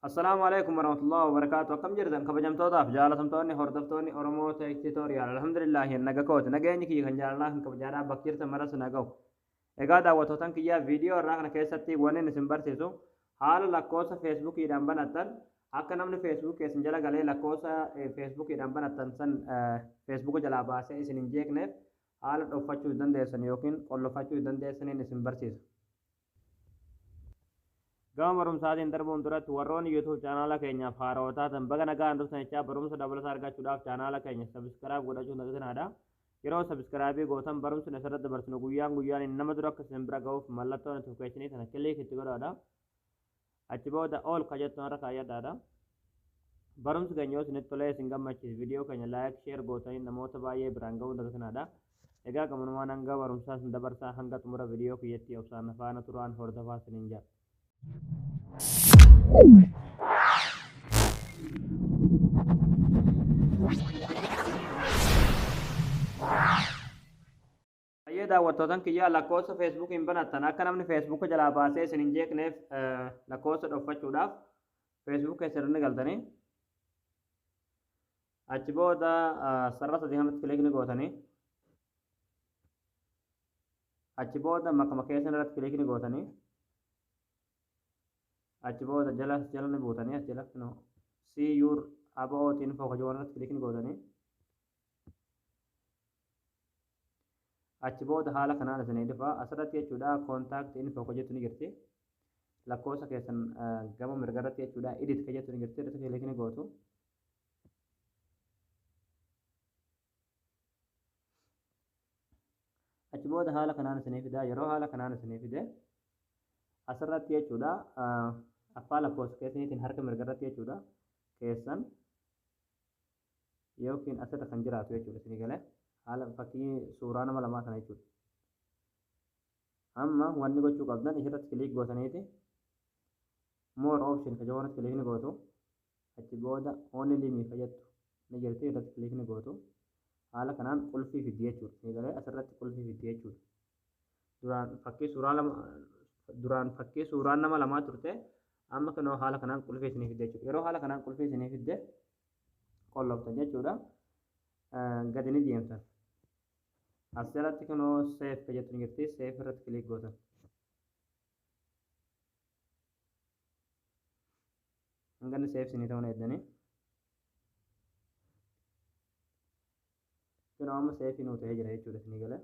Assalaamu alaikum warahmatullahi wabarakatuh. Akkam jirtan kabajamtootaaf jaalatamtoonni hordoftoonni Oromoo Tech Tutorial. Alhamdulillah, naga kooti. Nageenyi kiyya kan jaalalaa kan kabajaadhaa bakka jirtan maras na gahu. Egaa daawwattootan kiyyaa, viidiyoo irraa kana keessatti wanni isin barsiisu haala lakkoofsa Feesbuukiidhaan banattan akka namni Facebook keessan jala galee lakkoofsa Feesbuukiidhaan banattan san Feesbuuka jalaa baasee isin hin jeeqneef haala dhokfachuu dandeessan yookiin qollofachuu dandeessaniin isin barsiisa. Gama barumsaatiin darbuun duratti, warroonni YouTube chaanaala keenyaaf haarawaa taatan baga nagaan dhuftan jechaa, barumsa dabalataa argachuudhaaf chaanaala keenya subscribe godhachuun dagatinaa. Yeroo subscribe gootan barumsi nu asirratti dabarsinu guyyaan guyyaan nama dura akka isin bira ga'uuf mallattoo notification sana click itti godhaadha. Achi booda all ka jettu irra kaayyadhaadha. Barumsi keenya yoo isinitti tolee isin gammachiise, viidiyoo keenya like, share gootanii namoota baay'ee biraan ga'uun dagatinaadha. Egaa gamunumaan hanga barumsaa isin dabarsaa, hanga xumura viidiyoo kiyyatti obsaan faana turaan hordofaa isiniin jedha. Baay'ee daawwattootan kiyyaa, lakkoofsa Feesbuukiin banattan akka namni Feesbuuka jalaa baasee isin hin jeeqneef lakkoofsa dhokfachuudhaaf Facebook keessa irra galtanii, achi booda sarara sadii kanatti click ni gootanii, achi booda makama keessan irratti click ni gootanii, achi booda jala jala ni buutanii, as jala no see your about info ka jedhu irratti click ni gootanii, achi booda haala kanaan isinii dhufa. Asirratti jechuudha contact info ka jettu ni jirti. Lakkoofsa keessan gama mirgarratti jechuudha edit ka jettu ni jirti, irratti click ni gootu. Achi booda haala kanaan isinii fida. Yeroo haala kanaan isinii fide, asirratti jechuudha afaan lakkoofsa keessaniitiin harka mirgarratti jechuudha keessan yookiin asirra kan jiraatu jechuudha isinii galee, haala fakkii suuraa nama lamaa kana jechuudha. Amma wanni gochuu qabdan isirratti click gootaniiti more option ka jedhu click ni gootu. Achi booda only me ka jettu ni jirti, irratti click ni gootu. Haala kanaan qulfii fiddi jechuudha. Isinii galee, asirratti qulfii fiddi jechuudha. Duraan fakkii suuraa lama, duraan fakkii suuraan nama lamaa turte, amma kunoo haala kanaan qulfii isinii fidde jechuudha. Yeroo haala kanaan qulfii isinii fidde qolloftan jechuudha. Gadi ni deemtan. As jalatti kunoo save ka jettu ni jirti. Save irratti click gootan. Hanga inni save isinii ta'uu eeddanii. Kunoo amma save nuu ta'ee jira jechuudha isinii galee.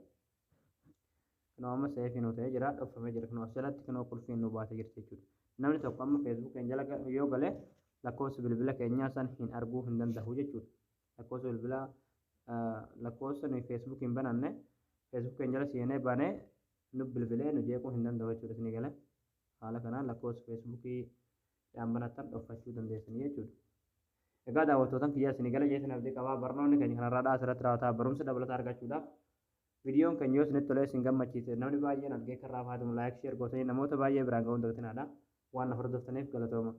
Kunoo amma save nuu ta'ee jira, dhokfamee jira. Kunoo as jalatti kunoo qulfiin nuu baatee jirti jechuudha. Namni tokko amma Facebook keenya jala yoo gale lakkoofsa bilbila keenyaa san hin arguu hin danda'u jechuudha. Lakkoofsa bilbilaa, lakkoofsa nuyi Facebook hin bananne Facebook keenya jala seenee banee nu bilbilee nu jeequu hin danda'u jechuudha isinii galee. Haala kanaan lakkoofsa Facebookii dhaan banattan dhokfachuu dandeessanii jechuudha. Egaa daawwattootan kiyyaa, isinii gala jeetan abdii qabaa. Barnoonni keenya kanarraadhaa asirratti raawwataa. Barumsa dabalataa argachuudhaaf, viidiyoon keenya yoo isinitti tolee isin gammachiise, namni baay'een argee kan irraa fayyadamu like, share gootanii namoota baay'ee biraan ga'uun dagatinaadha. Waan na hordoftaniif galatooma.